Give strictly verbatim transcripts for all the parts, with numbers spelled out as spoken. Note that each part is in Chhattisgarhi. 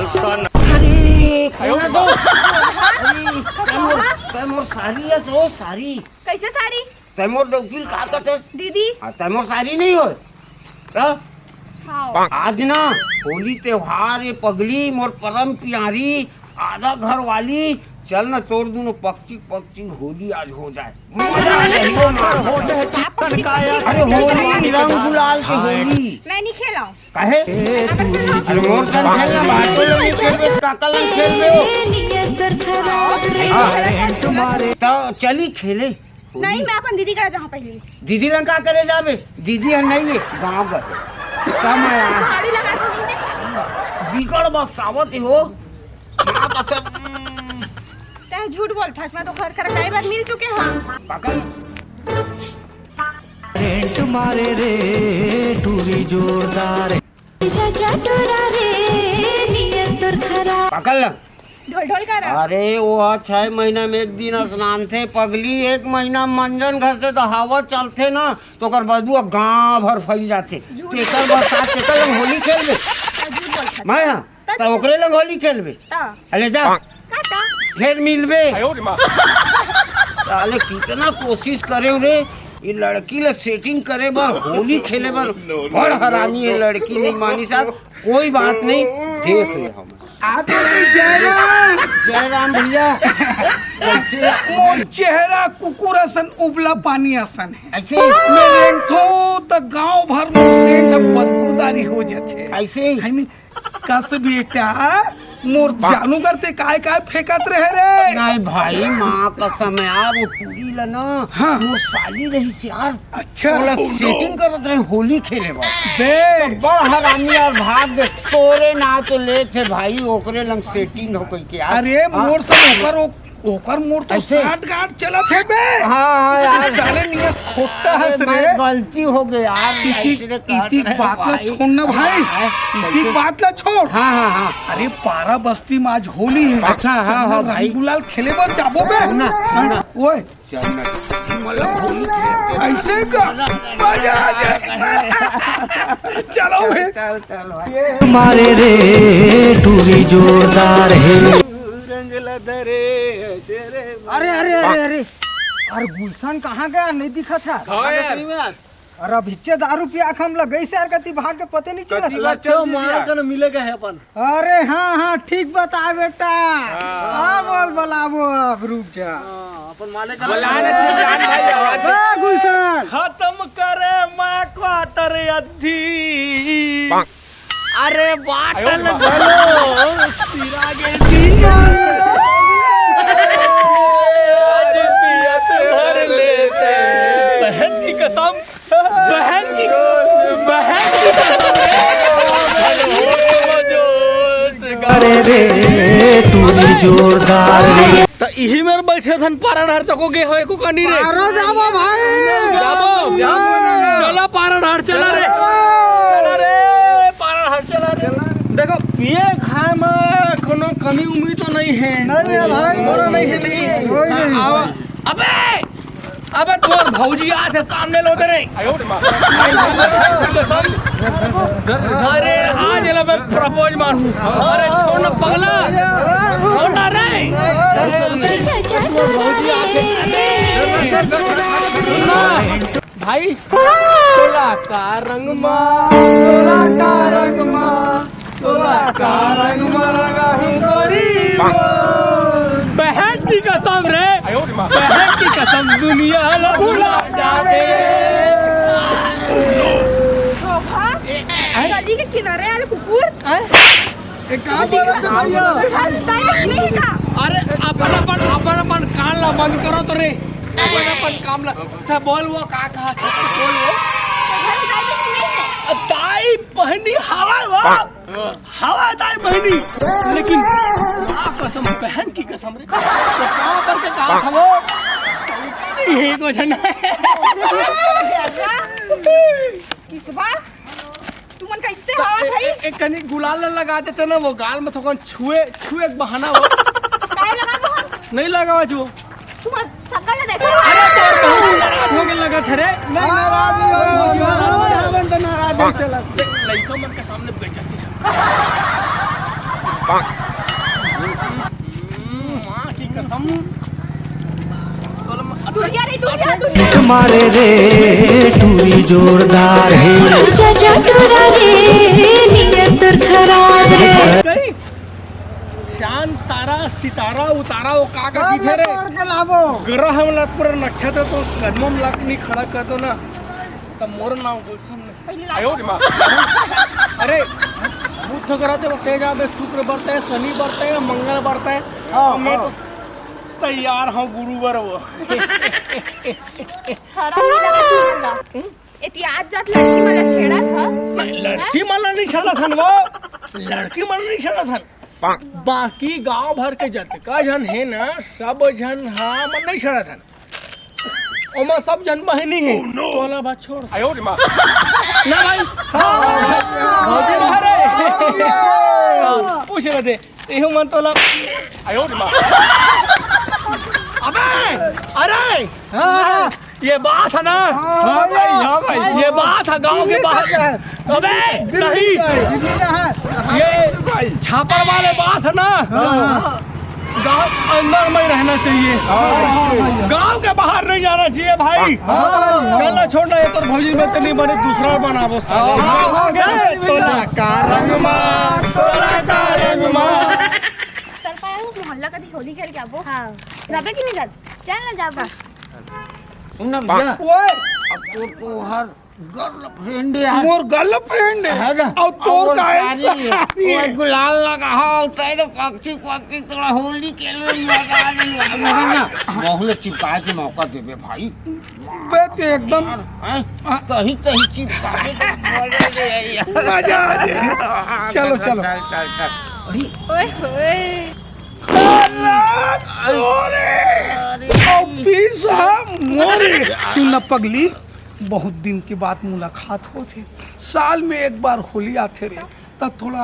अरे, कौन है तो? अरे, तै मोर, तै मोर सारी है तो, सारी। कैसे सारी? तै मोर डौकी ल का कथे? दीदी। हाँ, तै मोर सारी नहीं हो। तो? हाँ। आज ना होली त्योहार, ये पगली मोर परम प्यारी, आधा घर वाली, चल ना तोर दूनो पक्षी पक्षी होली आज हो जाए। मजा आ जाए, हो ना। अरे होली, रंग गुलाल के होली। मैं नहीं खेलाऊं। काहे? अरे मोर संग खेल ना, बाटो लगे खेलबे, काका लंग खेलबे हो। हाँ। तो चली खेले। नहीं, मैं अपन दीदी करा जाहूं पहली। दीदी लंग का करे जाबे? दीदी ह नहीं है, गाँव गए। समय आ। झाड़ू लगा दीदी ने। बिगड़ बसावत हो। माँ कसम। तै झूठ बोलथस, मैं तो घर कर कई बार मिल चुके हैं। पागल। रेंट मारे रे टूरी जोरदार। जा जा टोरा रे, नियत तोर खराब। पागल। ढोल ढोल करा। अरे वो छह महीना में एक दिन स्नान थे पगली, एक महीना मंजन घर से तो हवा चलथे ना, तो ओकर बदबू गांव भर फैल जाथे। झूठ। तेकर बरसात, तेकर लंग होली खेलबे। झूठ बोलथस। मैं हाँ, त तो ओकरे लंग होली खेलबे। त। अरे जा। काटा। फिर मिलबे। साले कितना कोशिश करे रे, ये लड़की ले सेटिंग करे बर, होली खेले बर। बड़ हरामी है लड़की, नहीं मानी साहब। कोई बात नहीं, देख ले हम। आते नहीं जयराम। जयराम भैया। कैसे? मोर चेहरा कुकुर असन उबला पानी असन है। ऐसे? मैं रेंगथो त गांव भर मोर सेंट बदबूदारी हो जाथे। ऐसे? है नहीं? कस बेटा, मोर जानू करते काय काय फेंकत रहे रे। नहीं भाई, माँ कसम यार, वो टूरी ला ना, हाँ। मोर साली रहिस यार। अच्छा। ओला सेटिंग करत रहे होली खेले बर। बे। बड़ हरामी यार, भाग दे। तोरे नाव तो लेथे भाई, ओकरे लंग सेटिंग हो कहिके यार। अरे, हाँ। मोर से ओकर, ओ-, ओकर मोर तो ऐसे? साठ गांठ चलत हे बे। हाँ, हाँ यार। साले नियत खोट्टा अरे, हस रे। मैं गलती हो गई यार, इतिक, ऐसे कहत इतिक रहे बात ला भाई। छोड़ ना भाई। हाँ, हाँ, इतिक कैसे? बात ला छोड़। हाँ, हाँ, हाँ। अरे, पारा बस्ती में आज होली है। अच्छा, हाँ, चल ना हाँ, भाई। रंग गुलाल खेले बर जाबो बे। सुन ना, सुन ना। ओए, चल ना, मतलब होली खेलते हैं। ऐसे का? मजा आ जाए। चलो बे। चल, चल भाई। मारे रे टूरी जोरदार है। रंग लदरे चेहरे में। अरे, अरे, अरे, अरे। अरे गुलशन कहाँ गया? नहीं दिखा था। हाँ यार। अरे अभिच्चे दारू पिया के हम लग गई यार, कति भाग के पते नहीं चला। कति बार चल दिस मार यार। के न मिले गए अपन। अरे हाँ, हाँ, ठीक बता बेटा। हाँ। हाँ, बोल, बोलाबो अब, रुक जा। हाँ, अपन माने का बुला ले, तू जान भाई, आवाज। हाँ, गुलशन। खत्म करे मैं क्वार्टर अद्धी। अरे बाटल आयो रे बा। घलो सिरा गे जी। आज पियत भर लेते। बहन की कसम। बहन की, बहन की कसम रे। अरे रे, तू भी जोरदार रे। त इही मेर बैठे थन पारा डहर तको गे होए को कनी रे। पारा जाबो भाई। जाबो। हाँ। चला पारा डहर चला रे। चला रे, पारा डहर चला रे। देखो, पिए खाए में कोनो कमी उमी तो नहीं है। नहीं है भाई। मोरो नहीं है, नहीं है। कोई नहीं। आवा। अबे! अबे तोर भौजी आथे सामने लो दे रे। अरे आज एला मैं प्रपोज मारू। अरे छोड़ ना पगला। छोड़ ना रे। भाई तोला का रंग मा, तोला का रंग मा। तोला का रंग मरंगा ही तोरी। बहन की कसम रे। बहन की कसम दुनिया ला भुला जाबे। शोभा, गली के किनारे वाले कुकुर। ए, का बोलत है भैया? अरे अपन अपन, अपन अपन कान ला बंद करो तो रे। अपन अपन काम ला। त बोल वो का कहा था? बोल वो। दाई बहनी हवा वो। हवा दाई बहनी, लेकिन माँ कसम, बहन की कसम रे, तो कहाँ पर के कहा था वो? नहीं है कुछ ना। किसबा? तुमन कैसे हो भाई? एक कनी गुलाल न लगा देते ना, वो गाल में थोकन छुए, छुए एक बहाना हो। काहे लगा दो हम? नहीं लगा जो। तुम्हार शक्ल ना देखो। अरे तो बहुत नाराज हो गए लगा थे रे। नहीं, नाराज नहीं हो, नाराज नहीं हो, नाराज नहीं चला। लड़का मन के सामने बेइज्जती था। माँ की कसम। दूरिया रे, दूरिया, दूरिया। मारे रे, टूरी जोरदार है। जा, जा, टूरा रे, नियत तोर खराब है। गई। चांद, तारा, सितारा, उतारा, वो का का सब दिखे रे? तोड़ के लाबो। ग्रह हमला पूरा नक्षत्र तो कदमम लाग नहीं खड़ा कर दो ना। तब मोर नाम गुलशन नहीं। पहले लाओ। अरे, बुध ग्रह ते तेज आवे, शुक्र बरते, शनि बरते, मंगल बरते। हाँ, मैं हाँ। तो तैयार हूँ गुरुवार वो। हरा नीला का चूड़ा। एती आज जात लड़की मन ला छेड़त ह। नहीं, लड़की मन ला नहीं छेड़त हन वो, लड़की मन ला नहीं छेड़त हन। बाकी गांव भर के जतका झन हे ना, सब झन हा मन नहीं छेड़त हन। ओमा सब झन बहिनी हे। तोला बात छोड़। ना भाई। हाँ, भौजी बाहर हे। पूछ लेते। एहू मन तोला। अबे, अरे, हाँ, हाँ। ये बात है ना? हाँ भाई, हाँ भाई। ये बात है गांव के बाहर। अबे, नहीं। ये छापर वाले बात है ना? हाँ। गांव अंदर में रहना चाहिए। हाँ। गांव के बाहर नहीं जाना चाहिए भाई। हाँ। चल ना, छोड़ ना, ये तो भौजी में तो नहीं बने, दूसरा बनाबो साले। हाँ। ए, तोला का रंग मा, तोला का रंग मा। चल पाया हूँ, मोहल्ला कदी होली खेल के आबो। हाँ। जाबे कि नहीं जात? चल ना जाबो। सुन ना भैया, ओए। अब तो तोहर गर्लफ्रेंड है। मोर गर्लफ्रेंड है। है ना? और तोर और का है सारी है। सारी है। ओए गुलाल लगा, हाँ, तेरे पक्षी, पक्षी थोड़ा होली खेल में मजा आ रही है। है ना? बहुत चिपकाए के मौका देबे भाई। बे, ते एकदम यार, हैं? हाँ। कहीं, कहीं चिपकावे तो मजा आ जाए यार। मजा आ जाए। चलो, चलो। चल, चल, चल। अरे। ओए होए। साला तोरे अरे। ऑफिस है मोरे। सुन ना पगली, बहुत दिन के बाद मुलाकात होत हे, साल में एक बार होली आथे रे। त थोड़ा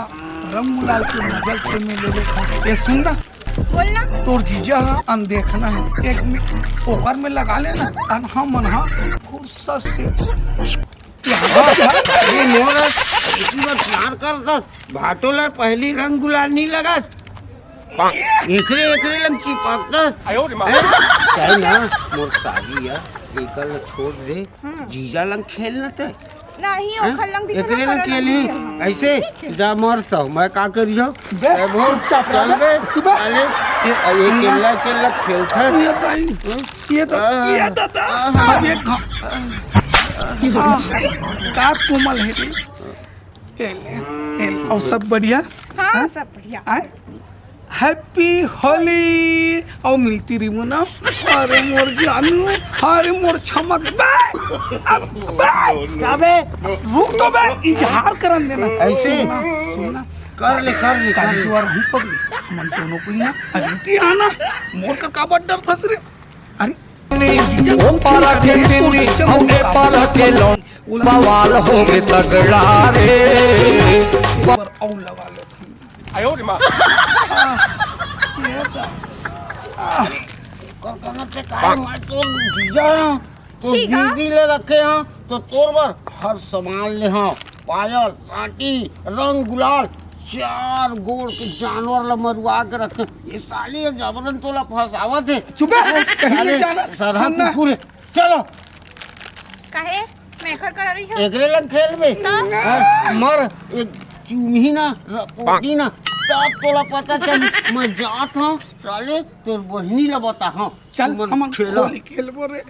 रंग गुलाल के मजा तो में ले लेथन। ए सुन ना, बोल ना। तोर जीजा ह अनदेखना हे, एक मिनट ओकर में लगा लेना। अन हमन ह फुर्सत से अरे मोर, इतना प्यार करथस, भाटो ला पहली रंग गुलाल नहीं लगस। एकरे, एकरे लंग चिपकतस। आयो रे माँ। हैं? चाहे ना, मोर साली है, एकर ला छोड़ दे, हम्म। जीजा लंग खेल ना ते। नहीं, हैं? ओखर लंग दिखे एकरे ना, लंग करन खेली। नहीं। ऐसे? जा मर तो, मैं का करियो? बे, ए, बोल, चुपचाप चल रह। बे। चुप बे। अरे, ए, ए, केला, केला खेलता है। ये भाई, ये तो, आ, ये दादा, आ, अब ये घा-, आ, का कोमल है रे? ए ले, ए ले। और सब बढ़िया? हाँ, हाँ? सब बढ़िया। आए? Happy Holi! अउ मिलती रिमू ना, अरे मोर जानू, अरे मोर छमक, बे! अब, बे! का बे? रुक तो बे, इजहार करन देना। ऐसे? सुन ना, सुन ना। कर ले, कर ले, कर ले। काली जुआर हूँ पगली, मन दोनों को ही ना, अरे ती आना, मोर का काबर डर थस रे? अरे, ओ पारा के चीनी, अउ ए पारा के लौंग, बवाल होगे तगड़ा रे। पर अउ लगा ले। आयो रे माँ। आह, ये तो, आह। कर करना से काहे मैं तो जीजा हूँ, तो ठीक है। दीदी ले रखे हैं, तो तोर बर हर सामान ले हाँ, पायल, साटी, रंग गुलाल, चार गोड़ के जानवर ला मरुआ के रखे। ये साली ये जबरन तोला फंसावत हे। चुप बे, कहीं नहीं अरे, जाना, सरहा सुनना। कुकुर है। चलो। काहे? मैं एकर करा रही हूँ। एकरे लंग खेल में। ना। हाँ, मर, एक चूमही ना, रपोटी ना, तब तोला पता चली। मैं जात हूँ, साले, तोर बहिनी ला बता, हाँ। चल, तुमन हमन खेला। होली खेलबो रे।